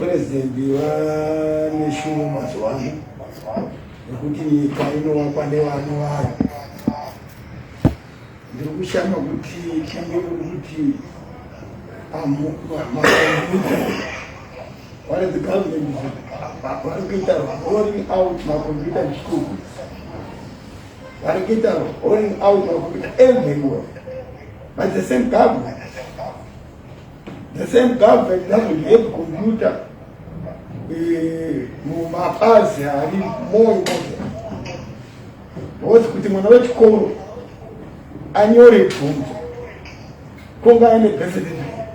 President vane shungu mazuva ano nekuti nyika inovakwa nevana vayo. Ndiri kushama kuti imi uri kuti makombiyuta, what is the government vari kuita rolling out makombiyuta in schools, vari kuita rolling out makombiyuta everywhere, but the same government doesn't have computer mumapazi ari more important, because kuti mwana wechikoro anyore bvunzo kunga aine birth certificate,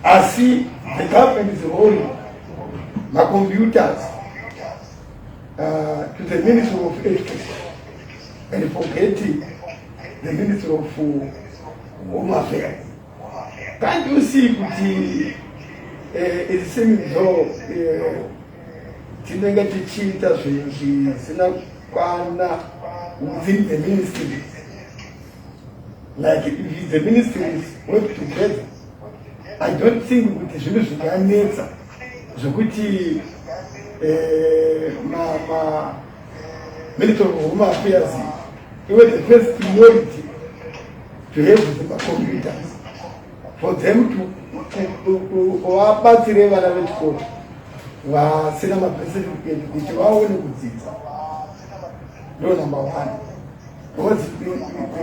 asi the government is rolling macomputers to the Ministry of Education and forgetting the Ministry of Home Affairs. Can't you see kuti it seems though tinenge tichiita zvinhu zvisina kwana within the ministries? Like, if the ministries work together, I don't think kuti zvinhu zvinganetsa zvokuti ma Ministry of Home Affairs iwe the first priority to have the macomputers for them to vabatsire vana vechikoro vasina mabirth certificate kuti vaone kudzidza. Ndo number one, because the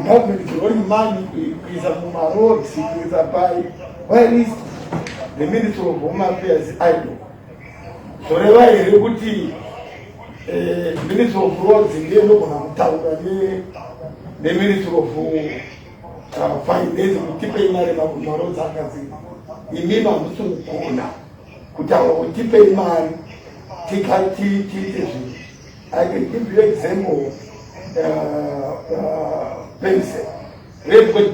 government is rolling money kuisa mumaroads, kuisa pai, where is the Ministry of Home Affairs idle? Zvoreva here kuti Ministry of Roads ndiye inogona kutaura neMinistry of Finance kuti tipei mari, maroads akadzika? Imimi hamusi kugona kutaura kuti tipei mari tiite zvinhu. I can give you example, PEMSEC,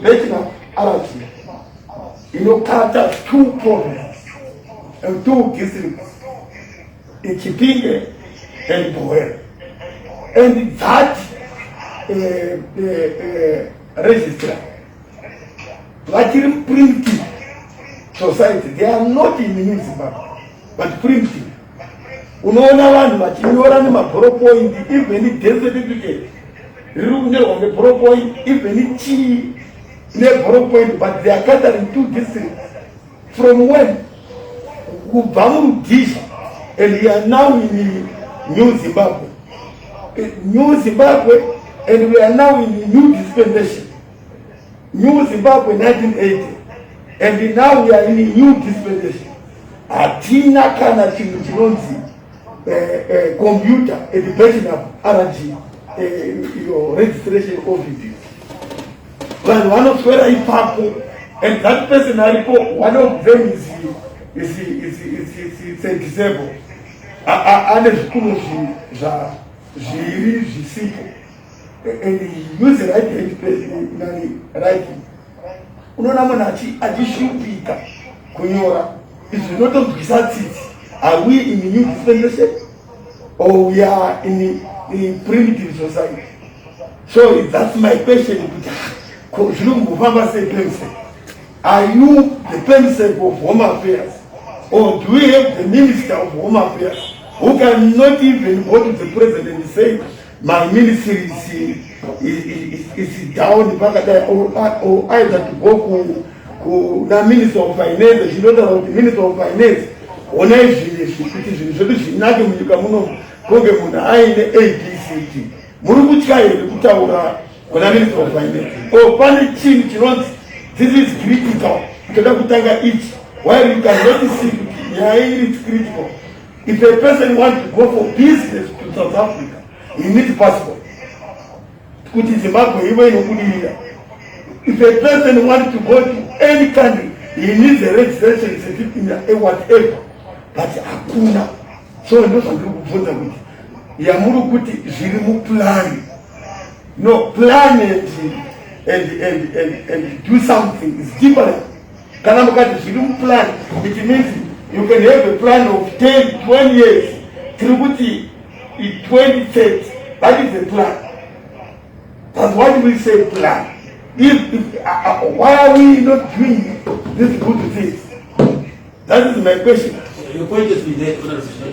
Birchenough RG inokata two provinces and two districts, Chipinge and Buhera, and that registrar vachiri primitive society. They are not in New Zimbabwe but primitive. Unoona vanhu vachinyora nemaballpoint, even death certificate riri kunyorwa neballpoint, even chii neballpoint, but they are catering two districts. From when? Kubva muRhodesia, and we are now in New Zimbabwe, New Zimbabwe, and we are now in new dispensation. New Zimbabwe 1980, and now we are in a new dispensation. Hatina kana chinhu chinonzi computer at the Birchenough RG, your registration offices. Vanhu vanoswera ipapo, and that person aripo, one of them is a disabled, ane zvikunwe zviri zvisipo, and he use right hand nani writing. Unoona munhu achishupika kunyora. Izvi zvinotonzwisa tsitsi. Are we in new dispensation or we are in primitive society? So that's my question, kuti ko zviri kumbofamba sei? PEMSEC, are you the PEMSEC of Home Affairs, or do we have the Minister of Home Affairs who cannot even go to the president and say, "My ministry is down pakadai," or either to go kuna Minister of Finance chinotaura kuti, "Minister of Finance, onai zvinhu izvi kuti zvinhu zvedu zvinake munyika munomu, kunge munhu aine ABCD"? Muri kutya here kutaura kuna Minister of Finance, or pane chinhu chinonzi this is critical, toda kutanga ichi, while you cannot see kuti nyaya iri critical? If a person want to go for business to South Africa, he needs passport kuti Zimbabwe ive inobudirira. If a person want to go to any country, he needs a registration certificate, whatever, but hakuna. So ndo zvandiri kubvunza kuti yamuri kuti zviri muplan, no plan and do something is different. Kana mukati zviri muplan, it means you can have a plan of 10 20 years. Tiri kuti 2030, that is a plan. That's what we say, plan. If, why are we not doing these good things? That is my question. Your point has been heard, Honorable.